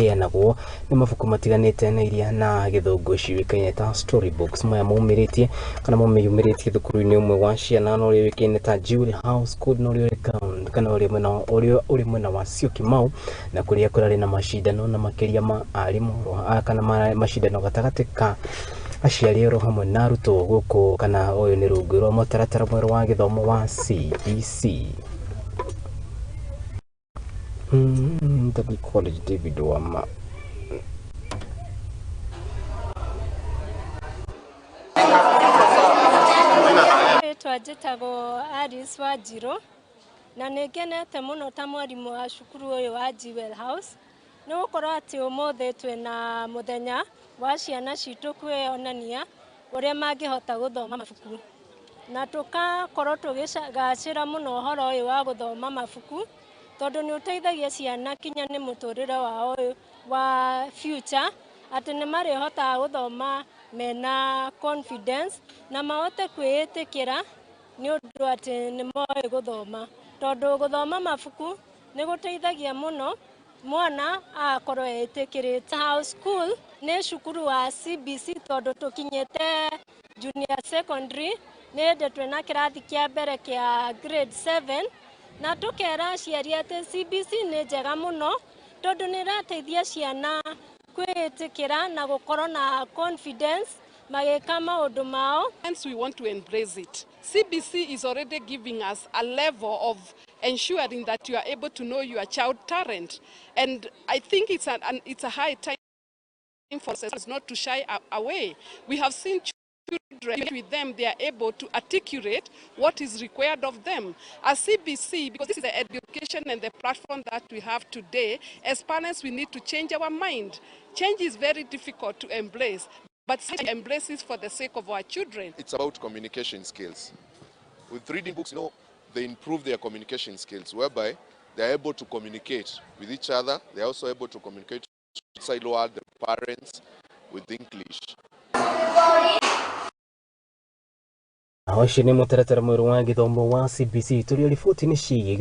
Iheanagwo nĩ mabuku matiganĩte na iria na gĩthũngũ ciũĩkaine ta story books. Maya maumĩrĩtie kana mameyumĩrĩtie thukuru-inĩ ũmwe wa ciana na ũrĩa ũĩkaine ta Jewel House School, na ũrĩa ũrĩ kana ũrĩa mwena ũrĩa ũrĩ mwena wa Syokimau, na kũrĩa kũrarĩ na macindano na makĩria ma arimũ kana macindano gatagatĩ ka aciari oro hamwe na arutwo gũkũ, kana ũyũ nĩ rungu rwa mũtaratara mwerũ wa gĩthomo wa CBC. W College David Wama. Rĩtwa njĩtagwo Alice Wanjirũ na nĩ ngenete mũno ta mwarimũ wa cukuru ũyũ wa Jewel House, nĩ gũkorwo atĩ ũmũthĩ twĩna mũthenya wa ciana citũ kwĩyonania ũrĩa mangĩhota gũthoma mabuku, na tũgakorwo tũgĩgacĩra mũno ũhoro ũyũ wa gũthoma mabuku, tondũ nĩ ũteithagia ciana kinya nĩ mũtũrĩre wao ũyũ wa future, atĩ nĩ marĩhotaga gũthoma mena confidence na mahote kwĩĩtĩkĩra nĩ ũndũ atĩ nĩ moĩ gũthoma, tondũ gũthoma mabuku nĩ gũteithagia mũno mwana agakorwo etĩkĩrĩte. House School nĩ cukuru wa CBC, tondũ tũkinyĩte junior secondary, nĩ hĩndĩ twĩna kĩrathi kĩa mbere kĩa grade 7, na tũkera aciari atĩ CBC nĩ njega mũno, tondũ nĩ ĩrateithia ciana kwĩĩtĩkĩra na gũkorwo na confidence magĩka maũndũ mao. Hence, we want to embrace it. CBC is already giving us a level of ensuring that you are able to know your child talent. And I think it's a high time for us not to shy away. We have seen children with them, they are able to articulate what is required of them. As CBC, because this is the education and the platform that we have today, as parents we need to change our mind. Change is very difficult to embrace, but embrace it for the sake of our children. It's about communication skills. With reading books, they improve their communication skills, whereby they're able to communicate with each other. They're also able to communicate outside world, the parents, with English. Ũcio nĩ mũtaratara mwerũ wa gĩthomo wa CBC. Tũrĩa riboti nĩ ciĩgiĩ